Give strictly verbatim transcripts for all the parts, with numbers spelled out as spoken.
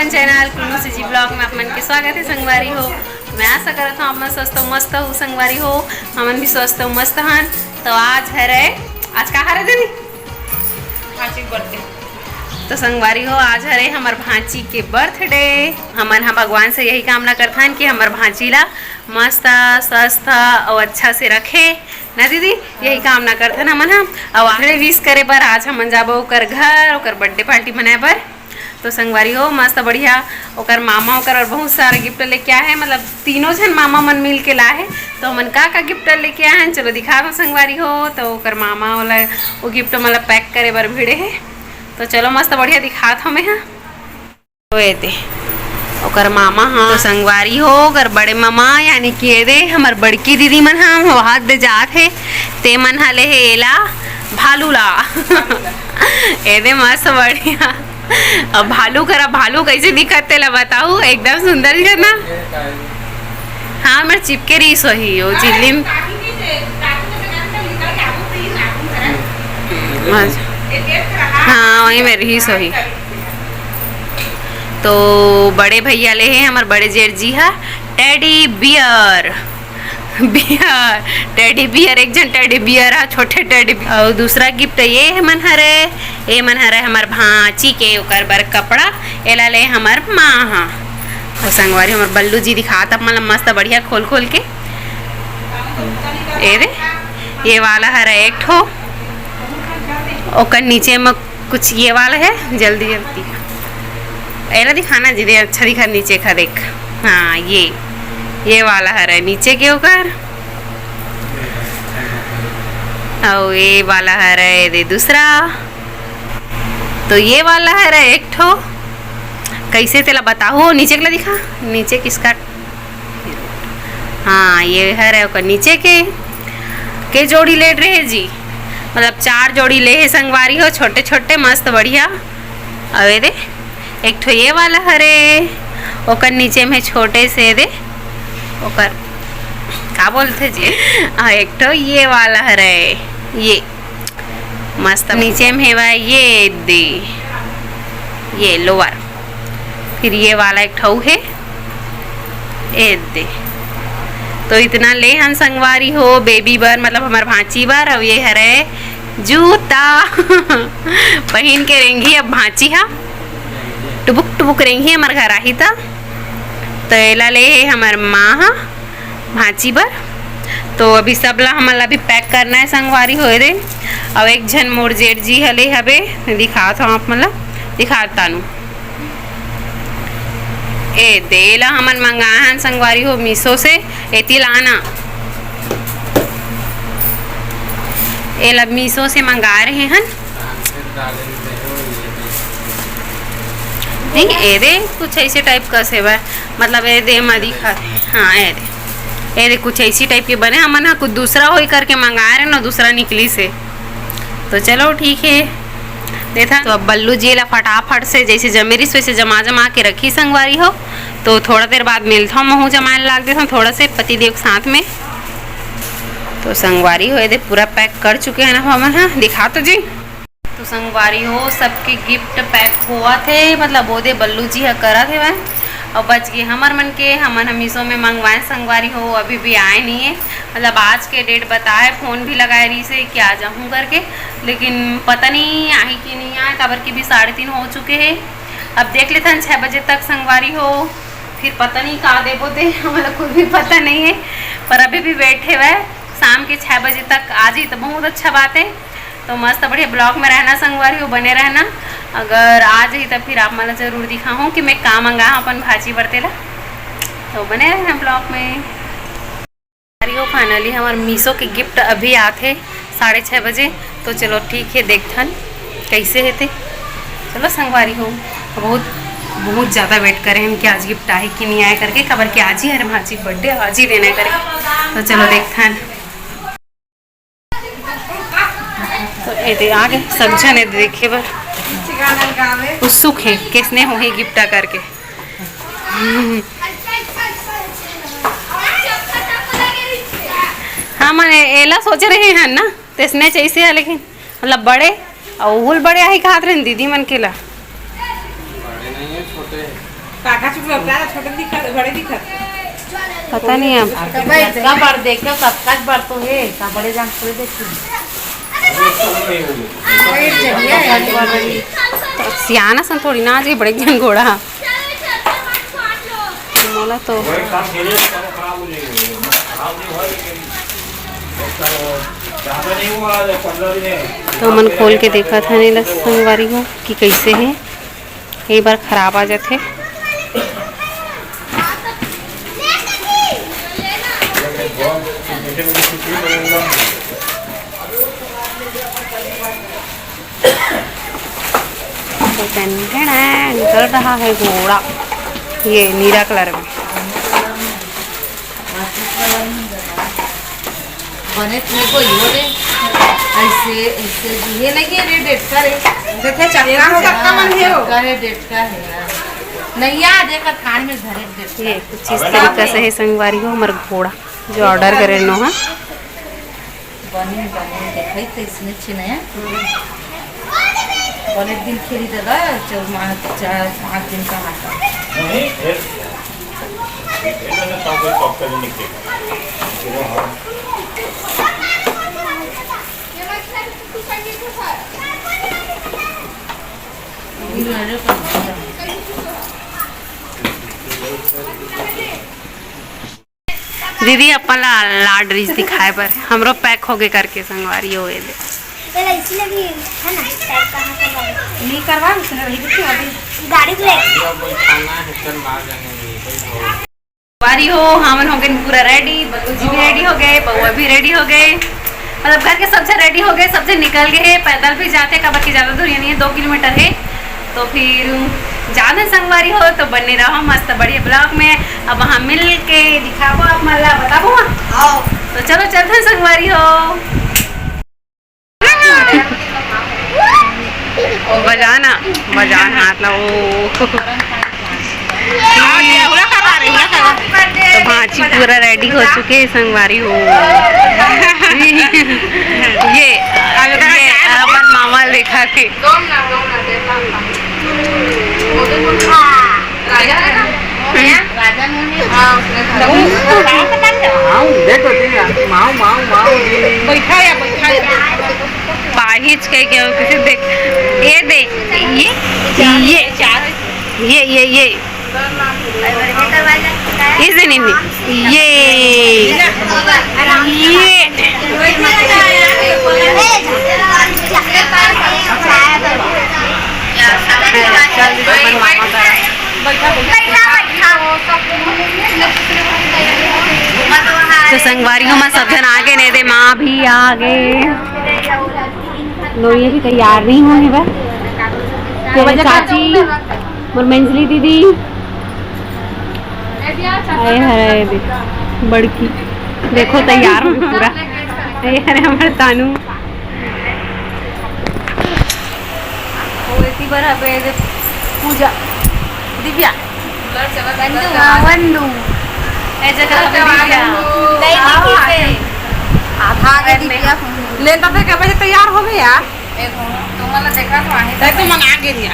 अपन channel Kullu CG blog में आप मन के स्वागत है संगवारी हो। मैं आशा करत हूँ आप मन स्वस्थ अउ मस्त हो संगवारी हो। हमन भी स्वस्थ अउ मस्त हन। तो आज हरे, आज का हरे दीदी? भांची के बर्थडे। तो संगवारी हो, आज हरे हमर भांची के बर्थडे। हमन ह भगवान से यही कामना करथन कि हमर भांची ला मस्त, स्वस्थ अउ अच्छा से रखे ना दीदी, यही कामना करथन हमन ह। अउ आखिरी विश करे बर आज हमन जाबो ओकर घर, ओकर बर्थडे पार्टी मनाए बर। तो संगवारी हो, मस्त बढ़िया ओकर मामा ओकर बर बहुत सारा गिफ्ट लेके आए हे, मतलब तीनों झन मामा मन मिल के लाए हे। तो हमन का का गिफ्ट लेके आए हन, चलो दिखा दो संगवारी हो। तो ओकर मामा वाला वो गिफ्ट मतलब पैक करे बर भिड़े हे। तो चलो मस्त बढ़िया दिखात हमें हा। तो ये दे ओकर मामा हा, तो संगवारी हो ओकर बड़े मामा यानी कि ये दे हमर बड़की दीदी मन हा वहाद दे जात हे। ते मन हा ले हे एला भालू ला। ये दे मस्त बढ़िया। अब भालू करा, भालू कैसे दिखत तेला बताऊ, एकदम सुंदर दिखत ना। हाँ, मेर चिपके रहीस होही, वो झिल्ली म-, हाँ, वही मेर रहीस होही। तो बड़े भैया ले हे हमर बड़े जेठ जी हा teddy bear. Bear, teddy bear, एक झन टेडी बियर हा, छोटे टेडी बियर। अउ दूसरा गिफ्ट ये मन हरे, ये मन हरे हमर भांची के, ओकर बर कपड़ा, एला ले हमर माँ हा। अउ संगवारी हमर बल्लू जी दिखात आप मन ला मस्त बढ़िया खोल खोल के। ए दे, ये वाला हरे एक ठो, ओकर नीचे म कुछ ये वाला है, जल्दी जल्दी। एला दिखाना जी, दे अच्छा दिखा नीचे का, देख। हाँ, ये, ये वाला हरे नीचे के ओकर। अउ ये वाला हरे दे दूसरा। तो ये वाला हरे एक ठो। कैसे तेला बताहू, नीचे के ला दिखा, नीचे किसका। हाँ, ये हरे ओकर नीचे के, के जोड़ी लेट रहे जी, मतलब चार जोड़ी ले हे संगवारी हो, छोटे छोटे मस्त बढ़िया। अउ ये दे एक ठो ये वाला हरे, ओकर नीचे में छोटे से दे, ओकर का बोलथे जी, अउ एक ठो ये वाला हरे, ये मस्त नीचे में हे भाई, ये दे, ये लोअर, फिर ये वाला एक ठो हे, ए दे। तो इतना ले हन संगवारी हो बेबी बर, मतलब हमर भांची बर। अब ये हरे जूता। पहिन के रेंगी अब भांची हा, टुबुक टुबुक रेंगी हमर घर आही त। तो एला ले हे हमर माँ हा भांची बर। तो अभी सब ला हमन ला अभी पैक करना है संगवारी हो दे। अउ एक झन मोर जेठ जी हले हबे, दिखात हूँ आप मन ला, दिखात तानू। ए दे, एला हमन मंगाए हन संगवारी हो मीशो से। एती लाना, एला मीशो से मंगाए रहे हन। नहीं, ए दे कुछ ऐसे टाइप का सेवा है, मतलब ए दे मा दिखा, हाँ ए दे, ए दे कुछ ऐसी टाइप के बने, हमन हा कुछ दूसरा होई करके मंगाए रहे ना, दूसरा निकली से। तो चलो ठीक है, देथा। तो अब बल्लू जी ला फटाफट से जैसे जमे रिस वैसे जमा जमा के रखी संगवारी हो। तो थोड़ा देर बाद मिलता हूँ, महू जमाए लाग देता हूँ थोड़ा से पति देव के साथ में। तो संगवारी हो दे पूरा पैक कर चुके हैं ना हमन हा, दिखा तो जी। तो संगवारी हो सबके गिफ्ट पैक होवत हे, मतलब वो दे बल्लू जी हा करत हेवय। अउ बच गे हमर मन के, हमन ह मीशो में मंगवाए संगवारी हो, अभी भी आए नहीं है। मतलब आज के डेट बताए, फोन भी लगाए रही से कि आ जाऊँ करके, लेकिन पता नहीं आही कि नहीं आए, काबर कि भी साढ़े तीन हो चुके हैं। अब देख लेथन छः बजे तक संगवारी हो, फिर पता नहीं का देबो ते, मतलब कुछ भी पता नहीं है। पर अभी भी बैठे हुए, शाम के छः बजे तक आ जाई तो बहुत अच्छा बात है। तो मस्त बढ़िया ब्लॉग में रहना संगवारी हो, बने रहना। अगर आ जाही तब फिर आप मन ला जरूर दिखाहूँ कि मैं का मंगा हूँ अपन भाजी बर तेला। तो बने रहना ब्लॉग में। संगवारी हो, फाइनली हमार मीशो के गिफ्ट अभी आत हे साढ़े छः बजे। तो चलो ठीक है, देखथन कैसे हे ते। चलो संगवारी हो, बहुत बहुत ज़्यादा वेट करे हम कि आज गिफ्ट आए कि नहीं आए करके, काबर कि आज ही हरे भाजी बर्थडे, आज ही देना है करके। तो चलो देखथन। तो एदे आगे सब झन एदे देखे बर उत्सुक हे, किसने होही गिफ्ट करके। हाँ, मन ए-, एला सोचे रहे हन ना, तइसने चइसे हे, लेकिन मतलब बड़े, अउ उहुल बड़े आही कहत रहे दीदी मन के ला। बड़े नहीं है, छोटे हैं। काका चुप रहो, प्यारा छोटे दिखत, बड़े दिखत। पता नहीं अब। का बार देखे, कतका बार तो हे, का बड़े जान थोड़े देखी। तो सियाना सन थोड़ी ना, आज ये बड़े जान घोड़ा। मोला तो तो मन खोल के देखत हन एला संगवारी हो कि कइसे हे। कई बार खराब आ जाथे। टन टन, निकल रहा है घोड़ा, ये नीला कलर में। बने तेरे को यो रे, ऐसे, ऐसे भी। ये नहीं है रे, डेटका रे। देखे, चक्का हो, चक्का मन है वो। चक्का है, डेटका है यार। नहीं यार, देख, थान में धरे डेटका। ये कुछ इस तरीका से है संगवारी हो, हमर घोड़ा जो order करे नो हा। बने, बने, देखई तो इसने छिने। बने दिन खेली दादा, चौमास, चार, पाँच दिन का आता। नहीं, ये, ये तो सब कुछ सॉफ्ट कर निकले। दीदी, अपन ला लाड रिस दिखाए बर, हमरो पैक होगे करके संगवारी हो ए दे। एला इसलिए भी है ना, शायद कहाँ से गाड़ी। नहीं करवा, उसने वही देखी अभी। गाड़ी को ले। संगवारी हो, हमन हो गए पूरा रेडी, बल्लू जी भी रेडी हो गए, बउआ भी रेडी हो गए, मतलब घर के सब झन रेडी हो गए, सब झन निकल गए हैं। पैदल भी जाते, काबर कि ज़्यादा दूर नहीं है, दो किलोमीटर है। तो फिर जाना संगवारी हो तो बने रहो मस्त बढ़िया ब्लॉग में। अब वहाँ मिल के दिखाबो आप मन ला, बताबो। हाँ। तो चलो चलते हैं संगवारी हो। बजाना, बजान हाथ ला, ओ। तो भांची पूरा रेडी हो चुके हैं संगवारी हो। ये, ये अपन मामा देखा थे। राजा है ना? हम्म। राजा नहीं है। हाँ, उसने घर हाँ, बैठा या बैठा या। पाहिच कह के किसी देख, ये दे, ये, ये, ये, ये, ये। इसे नहीं, नहीं, ये, ये। तो संगवारी हो, मैं सब झन आ गए, नहीं दे माँ भी आ गए। लो, ये भी तैयार नहीं होंगे बस। तेरे चाची, मोर मंजली दीदी। अरे हरे दे, बड़की। देखो, तैयार हो गई पूरा। अरे हरे, हमारे तानू। वो एती बर हवे एदे पूजा। दिव्या। वंदू। हाँ, वंदू। ए जगह हवे दिव्या। नहीं, नहीं, नहीं। आधा आगे दिव्या। लेता थे, कब से तैयार हो गया? देखो, तुम्हारा देखा तो आने तो मन आ गया।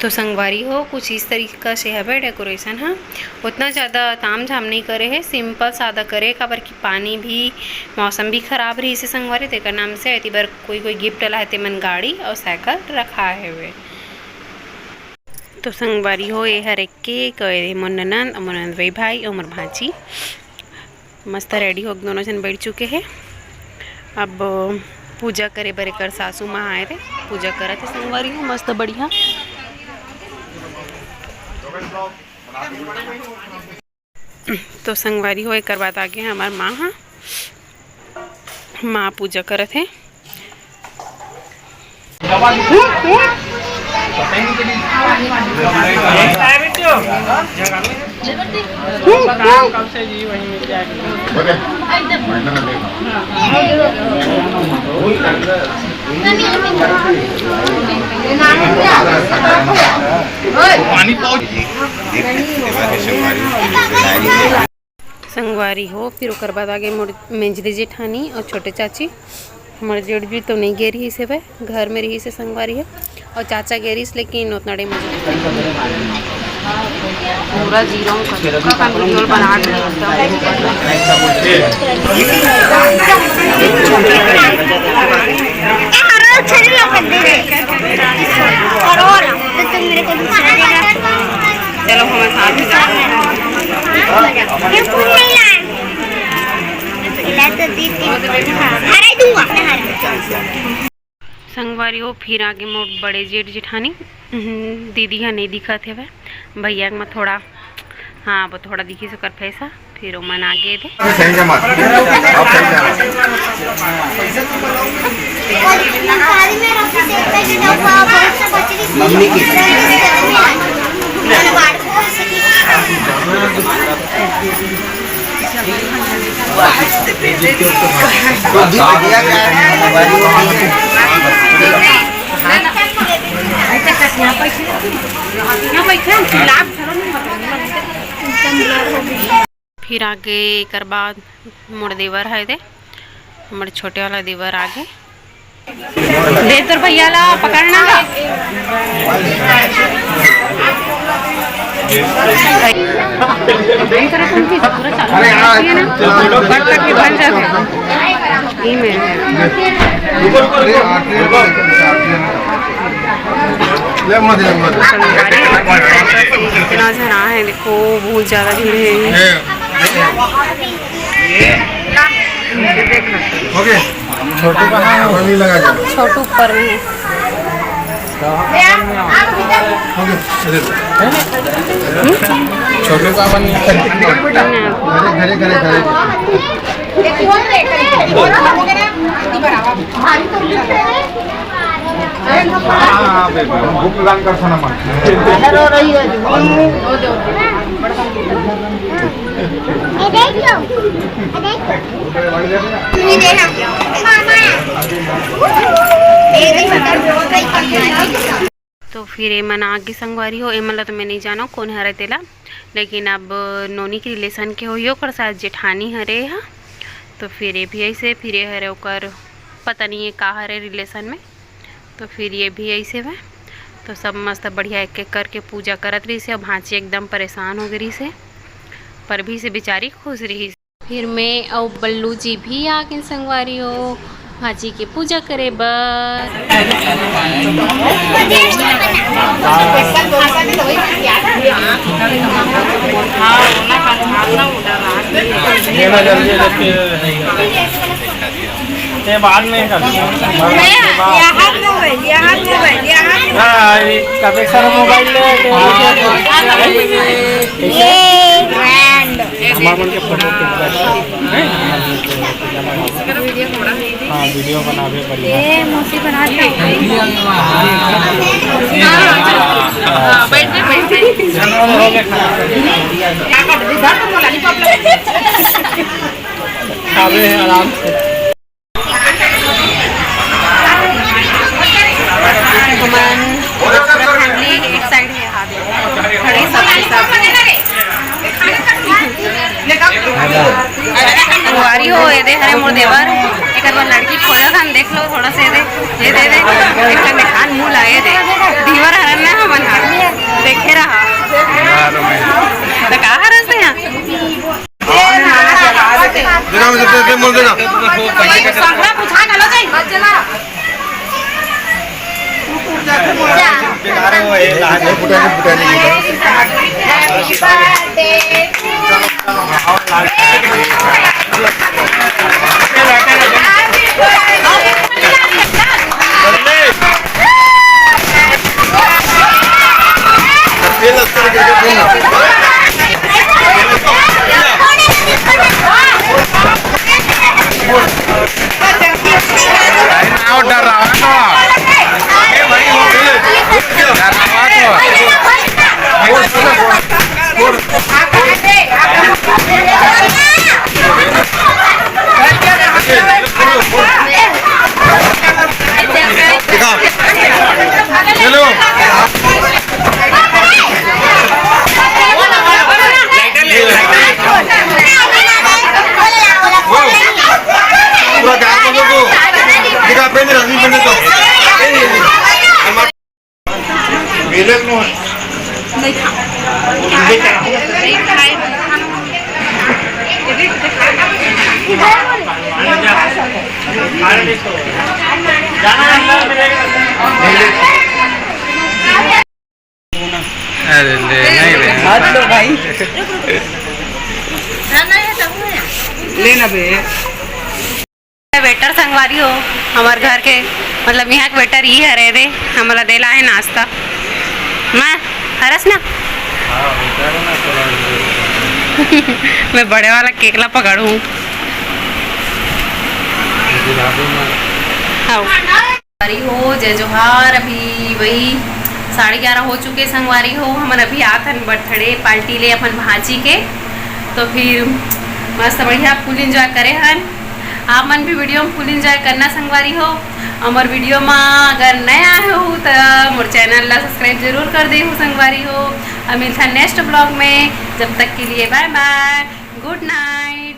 तो संगवारी हो, कुछ इस तरीका से हवे डेकोरेशन ह। उतना ज़्यादा ताम झाम नहीं करे हे, सिंपल सादा करे, काबर कि पानी भी, मौसम भी खराब रहिस हे संगवारी, तेकर नाम से एती बर कोई कोई गिफ्ट लाए हे, तेमन गाड़ी अउ साइकिल रखाए हवे। तो संगवारी हो, ये हर एक केक, अउ ये मोर ननद, अउ मोर ननद भाई, भाई, अउ मोर भांची। मस्त रेडी होके दोनों झन बैठ चुके हे। अब पूजा करे बर एकर सासू माँ आए रे, पूजा करत हे संगवारी हो, मस्त बढ़िया। तो संगवारी हो, एकर बाद आगे हमार माँ हा, माँ पूजा करत हे। संगवारी हो, फिर ओकर बाद आगे मोर मेंजली जेठानी अउ छोटे चाची। हमर जेठ जी तो नहीं गे रहिस हवय, घर में रहिस हे संगवारी हो, और चाचा गे रहिस, लेकिन उतना टाइम पूरा जीरो में कतका कन वीडियो बना के रखता हूँ। चलो, हमारे साथ में जाओ। संगवारी हो, फिर आगे मोर बड़े जेठ जेठानी। उहुं, दीदी ह नहीं दिखत हवय, भैया के म थोड़ा, हाँ, वो थोड़ा दिखिस ओकर face ह, फिर ओमन आगे दे। सही जमा, आप सही जमा। मम्मी की। फिर आगे एकर बाद मोर देवर है दे, हमर छोटे वाला देवर आगे। दे तोर भैया ला पकड़ना का। पूरा चालू हो जाती है ना, कट कट के बन जाते हैं। ये मेरे ले मत, ले मत। संगवारी, इतना जना है, देखो, बहुत ज्यादा भीड़ है। ओके, छोटू कहाँ है? वहीं लगा दो। छोटू ऊपर में है। ओके, चलिए। छोटू का बन गया। घरे, घरे, घरे, घरे। हाँ, हाँ, बेबी, हम भूख लान कर खाना मांगते हैं। ये देख लो, ये देख लो। ये देख, मामा। ये देख, मामा। तो फिर एमन आगे संगवारी हो, एमन ला तो मैं नहीं जानव कोन हरे तेला, लेकिन अब नोनी के relation के होही, ओकर शायद जेठानी हरे हा। तो फिर ये भी ऐसे, फिर ये हरे ओकर पता नहीं ये का हरे relation में। तो फिर ये भी ऐसे हुए। तो सब मस्त बढ़िया एक एक करके पूजा करत रहिस हे। अब भांची एकदम परेशान हो गई रहिस हे, पर भी से बेचारी खुश रहिस। फिर मैं अउ बल्लू जी भी आ गए संगवारी हो भांची के पूजा करे बर। ये ना जल्दी, जल्दी। ये बाद में कर। यहाँ मोबाइल, यहाँ मोबाइल, यहाँ मोबाइल। हाँ, ये काफी सारा मोबाइल ले आए थे। ये brand। हमारे मन के फोटो खींच रहे हैं। हाँ, वीडियो बनावे बढ़िया। ए, मौसी बना दे। हाँ, बैठ, बैठ, बैठ। खावे आराम से। हमन पूरा family एक side है, हाथ खड़े सब के सब। संगवारी हो, ये दे हरे मोर देवर, एकर बर लड़की खोजत हन, देख लो थोड़ा से, ये दे, ये दे, एक ठन देखान मुँह ला, ये दे, देवर हरन ना हमन हा, देखे रहा। तो का हरस ते यहाँ? देखा, देखा, देखा, मोर देखा। अरे ले, नहीं ले। हाथ लो भाई। लेना बे। वेटर संगवारी हो, हमर घर के, मतलब, यहाँ के वेटर ई हरे दे, हमला देला है नाश्ता। मैं हरस ना। मैं बड़े वाला केक ला पकड़ू। हाँ। संगवारी हो, जय जोहार। अभी वही साढ़े ग्यारह हो चुके संगवारी हो, हमन अभी आत हन बर्थडे पार्टी ले अपन भांची के। तो फिर मस्त बढ़िया फुल एंजॉय करे हन। आप मन भी वीडियो में फुल एंजॉय करना संगवारी हो। हमर वीडियो में अगर नया आए हो तो मोर चैनल ला सब्सक्राइब जरूर कर दे हो संगवारी हो। अब मिलता नेक्स्ट ब्लॉग में, जब तक के लिए बाय बाय, गुड नाइट।